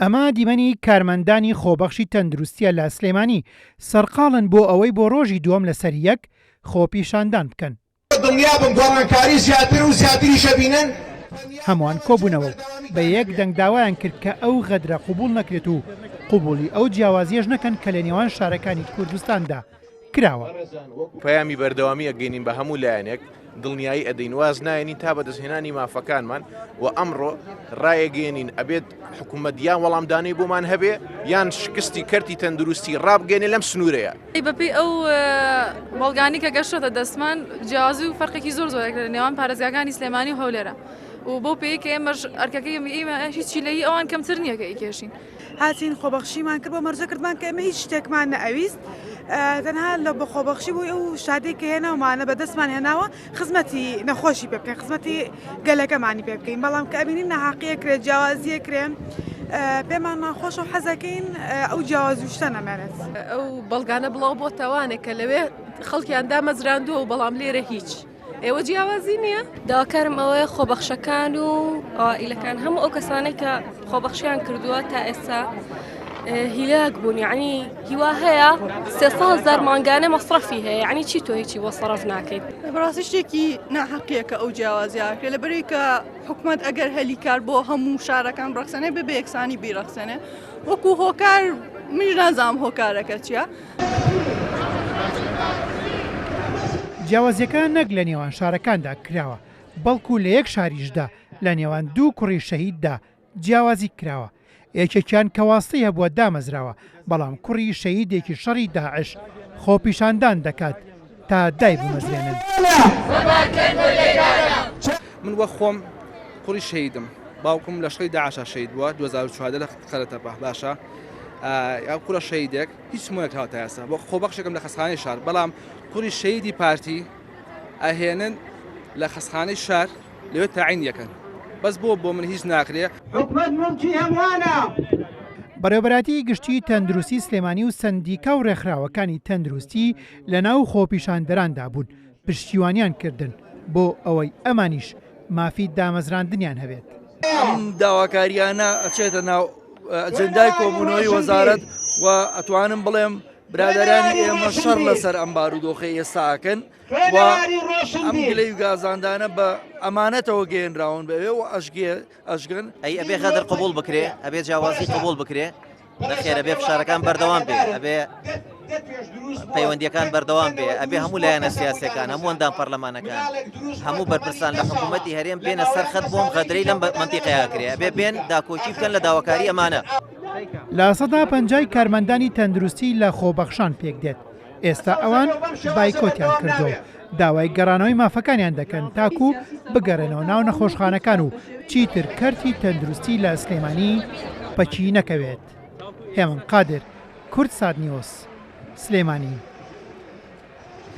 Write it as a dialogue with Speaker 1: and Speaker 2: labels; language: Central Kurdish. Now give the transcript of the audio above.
Speaker 1: ئەمە دیمەنی کارمەندانی خۆبەخشی تەندروستییە لە سلێمانی، سەرقاڵن بۆ ئەوەی بۆ ڕۆژی دووەم لەسەر یەک خۆپیشاندان بکەن.
Speaker 2: دڵنیابن گۆڕانکاری زیاتر و زیاتریش ئەبینن.
Speaker 1: هەمووان کۆبوونەوە و بە یەک دەنگ داوایان کرد کە ئەو غەدرە قبوڵ نەکرێت و قبوڵی ئەو جیاوازییەش نەکەن کە لە نێوان شارەکانی کوردستاندا کراوە.
Speaker 3: پەیامی بەردەوامی ئەگەینین بە هەموو لایەنێک، دڵنیایی ئەدەین واز نایەنین تا بەدەستهێنانی مافەکانمان و ئەمڕۆ ڕایەگەیەنین ئەبێت حکوومەت یان وەڵامدانەی بۆمان هەبێ یان شکستی کەرتی تەندروستی ڕابگەێنێ لەم سنوورەیە.
Speaker 4: بەپێی ئەو بەڵگانی کە گەشتۆتە دەستمان جیاوازی و فەرقێکی زۆر زۆرێک لە نێوان پارێزگاکانی سلێمانی و هەولێرە و بەو پێی کە ئێمەش ئەرکەکەی ئێمە هیچی لە هی ئەوان کەمتر نییە کە ئیکێشین.
Speaker 5: هاتین خۆبەخشیمان کرد بۆ مەرجە کردمان کە ئێمە هیچ شتێکمان نەئەویست تەنها لە بە خۆبەخشی بۆی ئەو شادەی کە هێناومانە بە دەستمان هێناوە خزمەتی نەخۆشی پێ بکەین خزمەتی گەلەکەمانی پێ بکەین بەڵام کە ئەبینین ناحەقیە کرێت جیاوازیە کرێ پێمان ناخۆشە و حەزەکەین ئەو جیاوازی و شتە نەمێنێت.
Speaker 6: ئەو بەڵگانە بڵاو بۆتەوانێک کە لەوێ خەڵکیان دامەزراندووە و بەڵام لێرە هیچ. ئێوە جیاوازی نییە؟
Speaker 7: داواکارم ئەوەیە خۆبەخشەکان و ئەوائیلەکان هەموو ئەو کەسانەی کە خۆبەخشیان کردووە تا ئێستا هیلاک بوون یعنی هیوا هەیە هزار مانگانە مەصرفی هەیە یعنی چی تۆ هیچی بۆ سەرف ناکەیت
Speaker 8: بەڕاستی شتێکی ناحەقیە کە ئەو جیاوازیاکرێ لە بەرەی کە حکومت ئەگەر هەلی کار بۆ هەموو شارەکان ڕەخسێنێ بێ بە یەکسانی بیڕەخسێنێ وەکو هۆکار منیش نازانم هۆکارەکە چییە.
Speaker 1: جیاوازیەکە نەک لە نێوان شارەکاندا کراوە، بەڵکو لە یەک شاریشدا لە نێوان دوو کوڕی شەهیددا جیاوازی کراوە، یەکێکیان کە واستەی هەبووە دامەزراوە، بەڵام کوڕی شەهیدێکی شەڕی داعش خۆپیشاندان دەکات تا دایبمەزرێنن.
Speaker 9: من وەک خۆم کوڕی شەهیدم، باوکم لە شەڕی داعشا شەهید بووە 2014 لە قەرەتەپە، باشە ئەو کوڕە شەهیدێک هیچ مۆنەکراوە تا ئێستا بۆ خۆبەخشێکم لە خەستخانەی شار بەڵام کوڕی شەهیدی پارتی ئەهێنن لە خەستخانەی شار لەوێ تاعین یەکەن بەس بۆ بۆ من هیچ ناکرێ.
Speaker 2: حکومەت موڵکی هەمووانە.
Speaker 1: بەڕێوەبەرایەتیی گشتیی تەندروستیی سلێمانی و سەندیکا و رێکخراوەکانی تەندروستی لەناو خۆپیشاندەراندا بوون، پشتیوانیان کردن بۆ ئەوەی ئەمانیش مافی دامەزراندنیان هەبێت.
Speaker 10: ئەم داواکارییانە ئەچێتە ناو ئەجندای کۆبوونەوەی وەزارەت و ئەتوانم بڵێم برادەرانی ئێمە شەڕ لەسەر ئەم بارودۆخەی ئێستا ئەکەن و ئەم گلەی و گازاندانە بە ئەمانەتەوە گەیەنراون بە ئێوە ئەشگێ ئەشگەن.
Speaker 11: ئەی ئەبێ غەدر قبوڵ بکرێ؟ ئەبێ جیاوازی قبوڵ بکرێ؟ نەخێر ئەبێ فشارەکان بەردەوام بێ، ئەبێ پەیوەندیەکان بەردەوام بێ، ئەبێ هەموو لایەنە سیاسەکان، هەموو ئەندام پەرلەمانەکان، هەموو بەرپرسان لە حکوومەتی هەرێم بێنە سەر خەت بۆم غەدرەی لەم مەنتیقەیە کرێ، ئەبێ بێن داکۆکی بکەن لە داواکاری ئەمانە.
Speaker 1: لە سەدا پەنجای کارمەندانی تەندروستی لە خۆبەخشان پێکدێت، ئێستا ئەوان بایکۆتیان کردووە و داوای گەڕانەوەی مافەکانیان دەکەن تاکو بگەڕێنەوە ناو نەخۆشخانەکان و چیتر کەرتی تەندروستی لە سلێمانی پەکی نەکەوێت. هێمن قادر، کوردسات نیوز، سلێمانی.